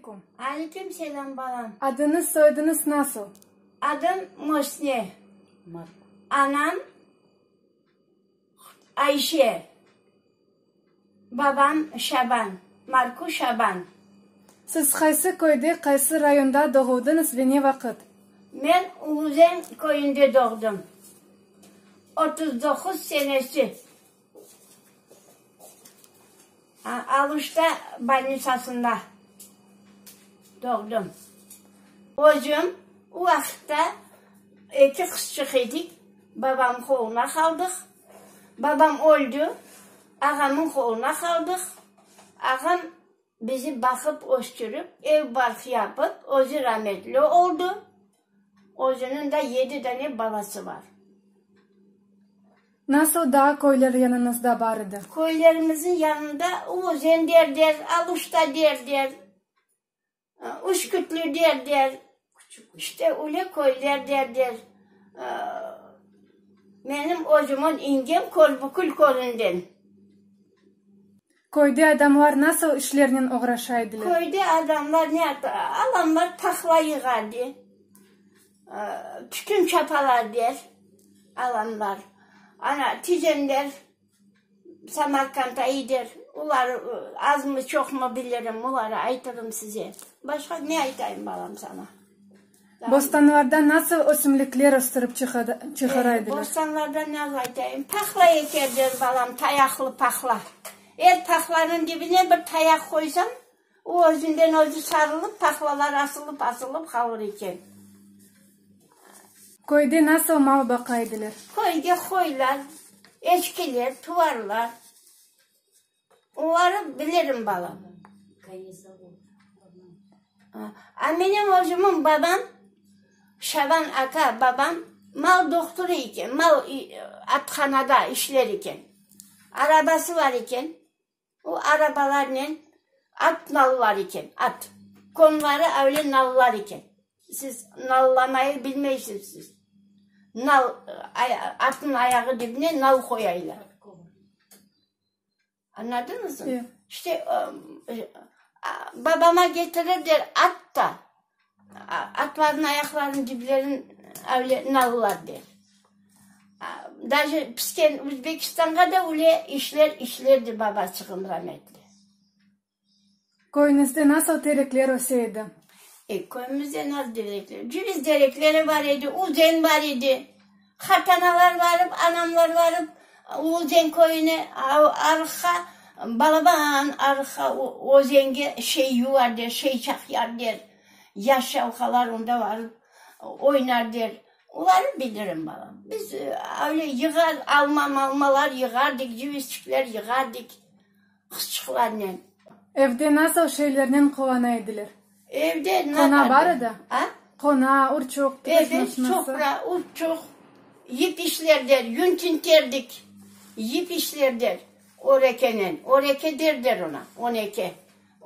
aleyküm. Aleyküm selâm, balam. Adıñız, soyadıñız nasıl? Adım Mosne. Anam Ayşe. Babam Şaban, Marku Şaban. Siz qaysı köyde, qaysı rayonda doğuldıñız ve ne vaqıt? Men Uluzen köyünde doğdım. 39 senesi. Aluşta bolnitsasında doğdım. Özüm o vaqıtta eki qızçıq edik, babam qoluna qaldıq. Babam öldi, ağamıñ qoluna qaldıq. Ağam bizi baqıp östürip, ev-barq yapıp, özü rametli oldı. Özüniñ de yedi dane balası bar. Nasıl daa köyler yanıñızda bar edi? Köylerimizniñ yanında Özen derler, Aluşta derler, Üskütlü derler, işte öyle köyler derler. Menim özümiñ ingem Körbükül köyünden. Köyde adamlar nasıl işlernen oğraşa ediler? Köyde adamlar ne, alamlar pahla yığardı, tütün çapalar der alamlar. Ana, tizemler Samarkandta ider, olar azmı, çoqmı bilirim, oları aytırım size. Başqa ne aytayım, balam, sana? Bostanlarda nasıl ösümlikler östürip çıqara ediler? Bostanlarda nasıl aytayım? Pahla ekerler, balam, tayaqlı pahla. Er pahlanıñ dibine bir tayaq qoysañ, o özünden özü sarılıp, pahlalar asılıp-asılıp qalır eken. Köyde nasıl mal baqa ediler? Köyde qoylar, eçkiler, tuvarlar. Oları bilirim, balam. A menim özümiñ babam, Şaban aka babam, mal dohturı eken, mal athanada işler eken. Arabası bar eken, o arabalarnen at nallar eken, at. Konları öyle nallar eken. Siz nallamayı bilmeysiz siz. Nal, atnıñ ayağı dibine nal qoyaylar. Añladıñızmı? İşte, babama ketirirler at da, atlarnıñ ayaqlarınıñ diblerin öyle nallar der. Daje pisken Özbekistanğa da öyle işler işlerdi babaçığım rametli. Köyüñizde nasıl terekler öse edi? E, köyümizde nasıl terekler? Ceviz terekleri bar edi, uzen bar edi. Qartanalar barıp, anamlar barıp, Uzen köyüne, arıqqa, balaban arıqqa, özenge şey yuvar der, şey çaqyar der. Yaş şavqalar onda barıp oynar der. Oları bilirim, balam. Biz öyle yığar, alma-malmalar yığardık, cevizçikler yığardık. Qızçıqlarnen. Evde nasıl şeylernen qulana ediler? Evde ne Qona bar edi? A? Qona, urçuq, tikiş Evet, maşinası. sofra, urçuq, yip işlerler, yün tinterdik. Yip işlerler orekenen. Oreke derler ona, oneke.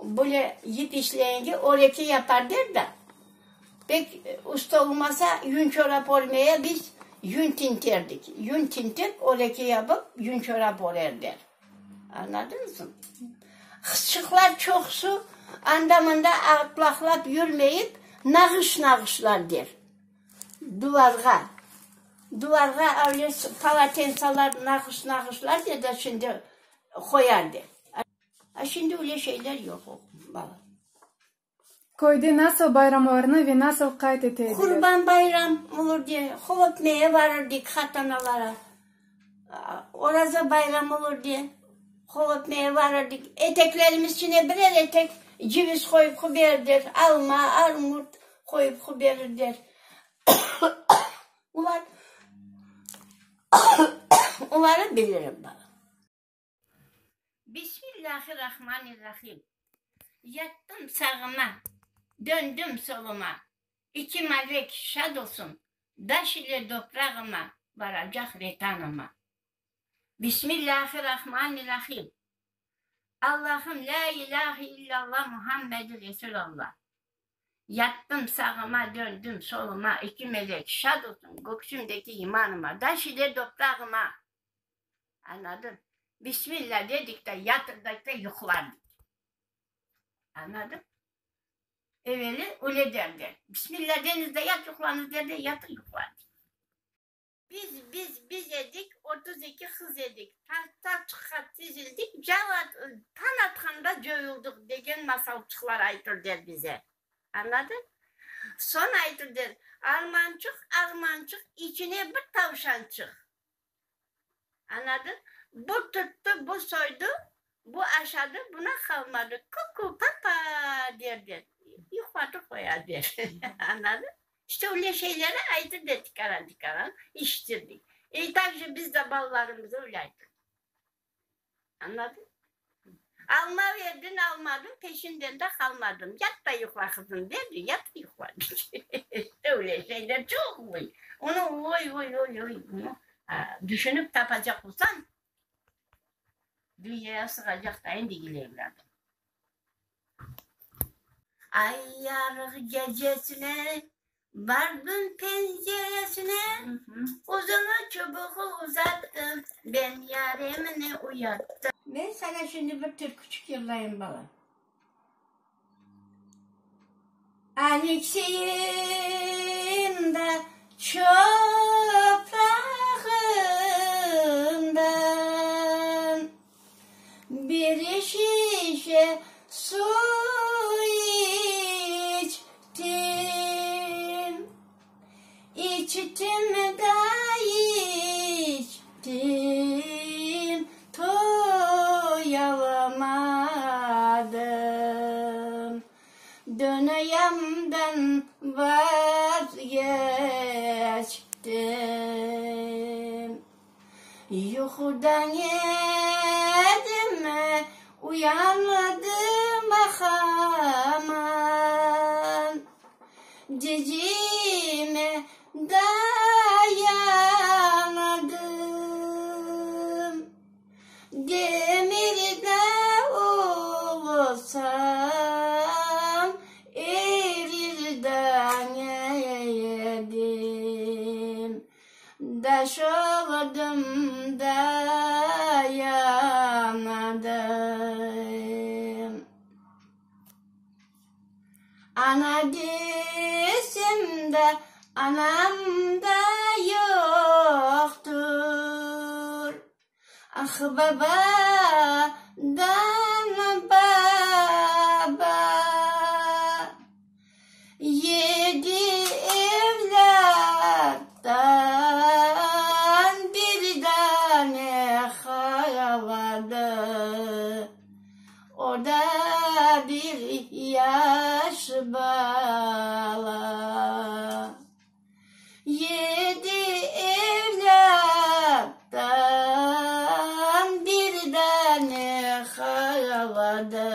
Böyle yip işleyenge oreke yapar der da. Pek usta olmasa, yün çorap örmeye biz yün tinterdik. Yün tintip, oreke yapıp, yün çorap örerler. Añladıñızmı? Qızçıqlar çoqusı anda-mında atlaqlap yürmeyip, nağış nağışlar der. Duvarğa. Duvarğa öyle polotensalar nağış nağışlar der de şimdi qoyar der. A şimdi öyle şeyler yoq, bala. Köyde nasıl bayramlarnı ve nasıl qayd ete ediler? Qurban bayram olur de, holopmeye varırdik qartanalara. Oraza bayram olur de, holopmeye varırdik. Eteklerimiz içine birer etek ceviz qoyıp quberirler, alma, armut qoyıp quberirler. Olar, oları bilirim, balam. Bismillahirrahmanirrahim. Yattım sağıma, döndüm soluma, İki melek şad olsun, daş ile toprağıma, Varacaq Vetanıma. Bismillahirrahmanirrahim. Allahım lâ ilâhe illallah Muhammedi Resulallah. Yattım sağıma, döndüm soluma, İki melek şad olsun, köksümdeki imanıma, Daş ile toprağıma. Añladın? Bismilla dedik de, yatırdıq da yuqladıq. Añladın? Eveli öyle derdi. Bismilla deñiz de yat yuqlañız derdi, yatır yuqlardı. Biz, biz, biz edik, 32 qız edik, Tahtaçıqqa tizildik, tañ atqanda coyuldıq, degen masalçıqlar aytır der bize. Añladın? Soñ aytır der, Armançıq, armançıq, içine bir tavşançıq. Añladın? Bu tuttı, bu soydı, bu aşadı, buna qalmadı. Ku-ku, pa-pa, der der. Yuqlatıp qoyar der. Añladın? İşte öyle şeyleri aytır der tikaran-tikaran, işitirdik. E, tak je biz de balalarımıza öyle aytırıq. Añladın? Alma verdin, almadım, peşinden de qalmadım. Yat da yuqla, qızım, derdi, yat da yuqla. İşte öyle şeyler çoq oy. Onı oy, oy, oy, oy, onı düşünip tapacaq olsañ, dünyaya sığacaq dayın degil, evlâdım. Ay yarıq gecesine Bardım penceresine, Uzun çubuğu uzattım, Ben yaremni uyattım. Men saña şimdi bir türküçik yırlayım, balam. Alekseyim da çoprağından Bir şişe su içtim, İçtim da içtim, toyalmadım, Dünyamdan vazgeçtim. Yuqudan edim, uyandım ah-aman, Dizime dayandım. Demir de olsam, erir de edim. Taş oldım dayanmadım. Ana desem de, anam da yoqtır. Ah, babadan baba, Yedi evlâttan bir dane qaldı, O da bir yaş bala. Yedi evlâttan bir dane qaldı,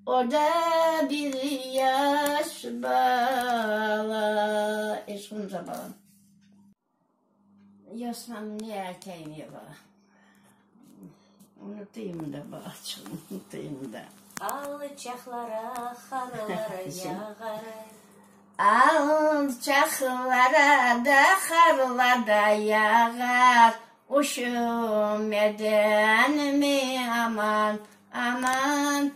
O da bir yaş bala. Eşqımca balam. Yosmam ne aytayım ya bala. Unutayım da balaçığım, unutayım da. Alçaqlara qarlar yağar. Alçaqlara da qarlar da yağar, Üşümediñmi, aman, aman,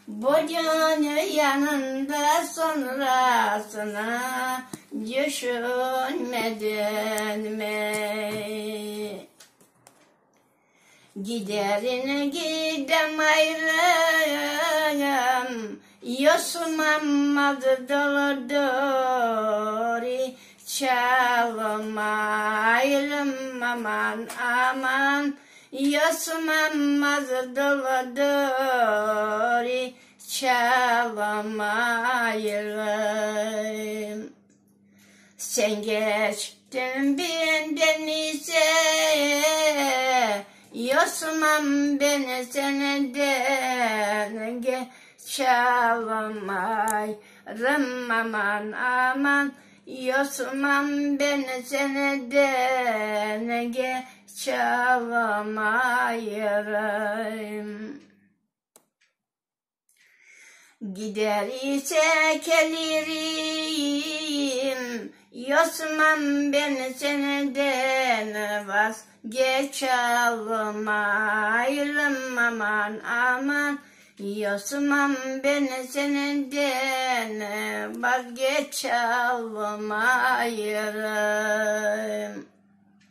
Bu dünyanıñ da soñrasını tüşünmediñmi? Giderin gidem ayrım, Yosmam adı doludur, Çalmayırım aman, aman, Yosmam adı doludur, Çalmayırım. Sen keçtiñ benden ise, Yosmam ben senden keçalmayırım, aman, aman, Yosmam ben senden keçalmayırım. Gider ise kelirim, Yosmam ben senden vazgeçalmayırım, aman, aman. Yosmam ben senden vazgeç almayırım.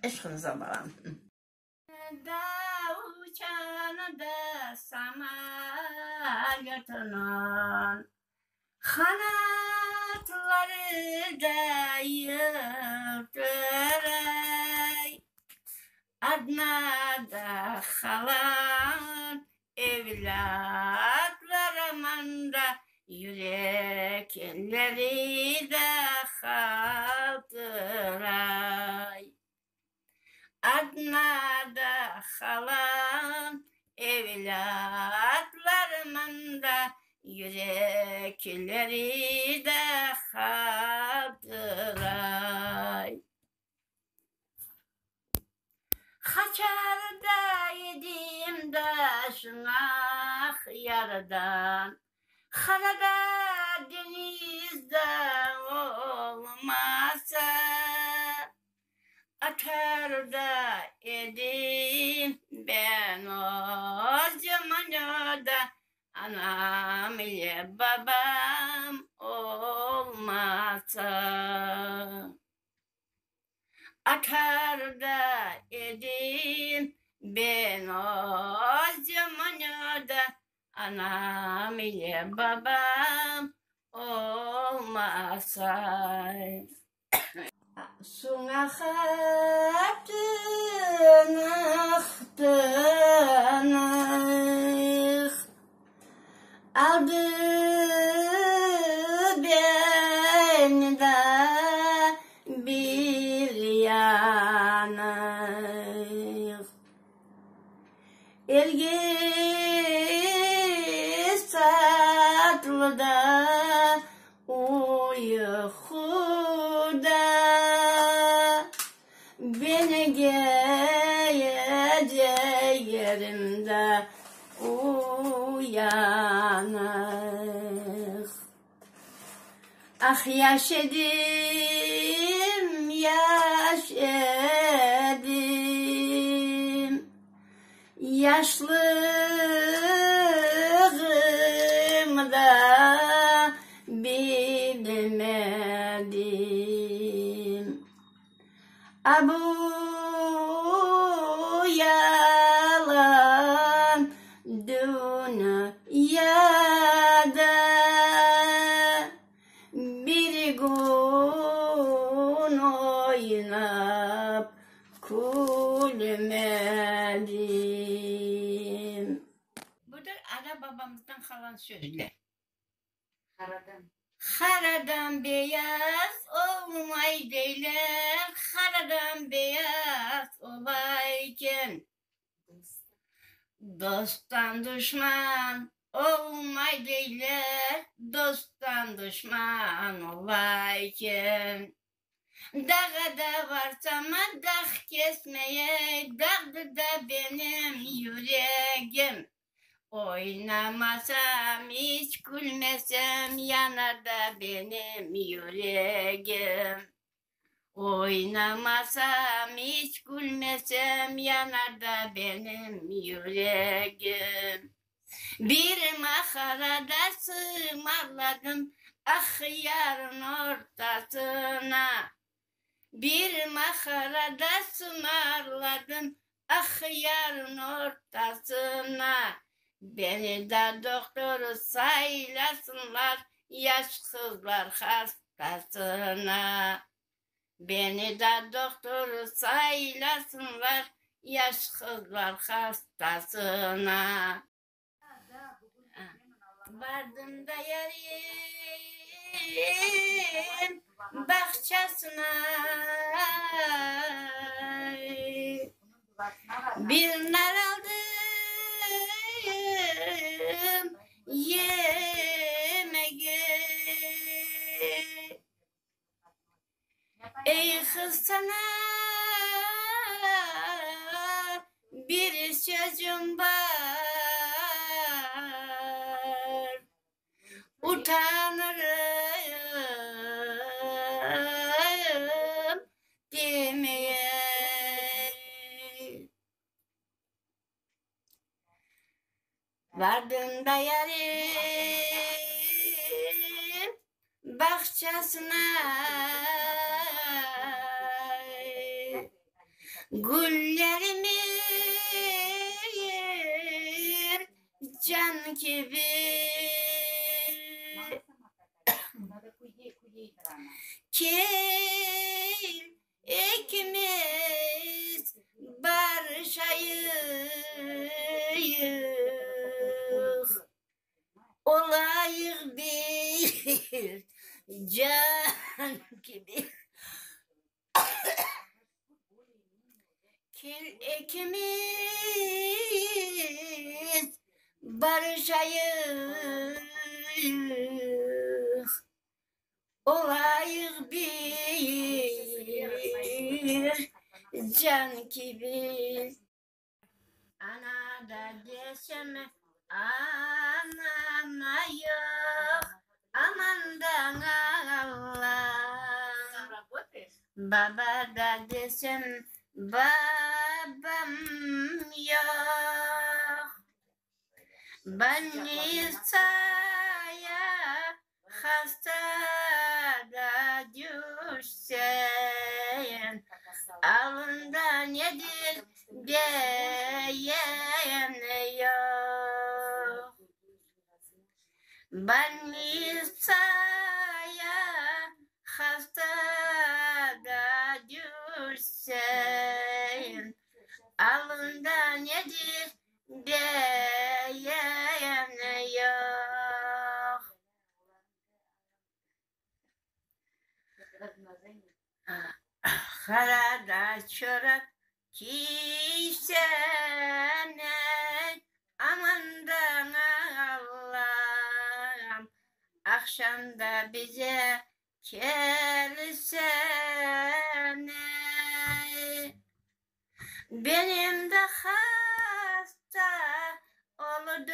Eşqıñıza balam. Da uçanı da samolötınıñ qanatları da yıltıray. Adna da halan evlâtlarımın da yürekleri de qaltıray. Adna da halam, evlâtlarımın da yürekleri de qaltıray. Qaçar da edim da şıñaq yardan, Qarada deñiz de olmasa. Atar da edim ben özümni da, anam ile babam olmasa. Atar da edim ben özümni da, anam ile babam olmasa. Suñ aqar tınıq, tınıq, Aldı beni da bir yanıq. Elge tatlı da uyquda Beni gece yerimde uyanıq. Ah, yaş edim, yaş edim, Yaşlığımda bilmedim. A bu yalan dünyada bir kün oynap külmedim. Budır ana-babamızdan qalan sözler. Qaradan beyaz olmay deyler, qaradan beyaz ola eken. Dosttan duşman olmay deyler, dosttan duşman ola eken. Dağa da varsam dağ kesmeye, dağdı da benim yüregim. Oynamasam, iç külmesem, yanar da benim yüregim. Oynamasam, iç külmesem, yanar da benim yüregim. Bir mağarada sımarladım, ah, yarın ortasına. Bir mağarada sımarladım, ah, yarın ortasına. Beni de dohtor saylasınlar, yaş qızlar hastasına. Beni de dohtor saylasınlar, yaş qızlar hastasına. Bardım da yarim bağçasına, Bir nar aldım yemege. Ey qız, saña bir sözüm bar, Utanırım demeye. Vardım da yarim. Bağçasına Güllerimiz can kibi. Kel ekimiz barışayıq, Olayıq bir can kibi. Kel ekimiz barışayıq, Olayıq bir can kibi. Ana da desem, anam yoq, aman da Allam. Baba da desem, babam yoq. Bolnitsaya hasta da tüşsen, Alıñ da nedir deyen yoq. Bolnitsaya hasta da tüşsen, Alıñ da nedir deyen yoq. Qara da çorap kiysem, ey, aman da Allam, Aqşam da bize kelsen, ey. Benim de hasta olduğumnu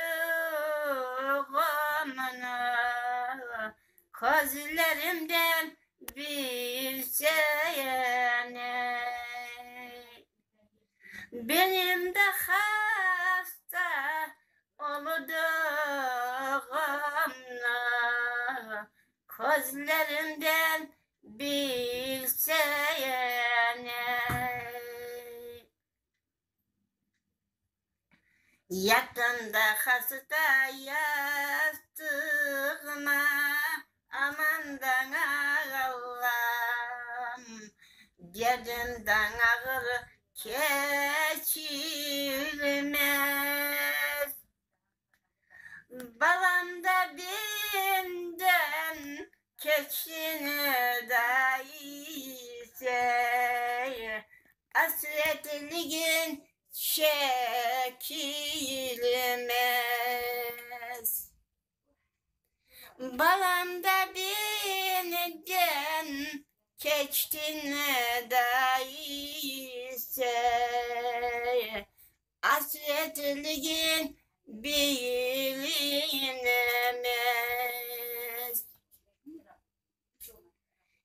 közlerimden bilsen, ey. Benim de hasta olduğumnu közlerimden bilsen, ey. Yattım da hasta yastığıma, aman da Allam, Derdimden ağır keçilmez. Balam da benden keçsin da ise, Asretligin çekilmez. Balam da benden keçtin da ise, Asretligin bilinmez.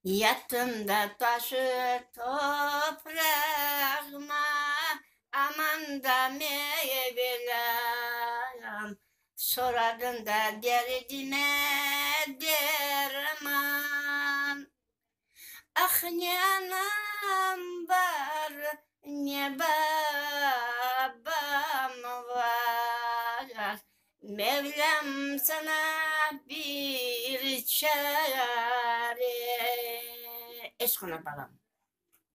Yattım da taşı toprağıma, aman da Mevlam, Soradım da derdime derman. Ah ne anam var, ne babam var, Mevlam sana bir çare. Eşqına balam.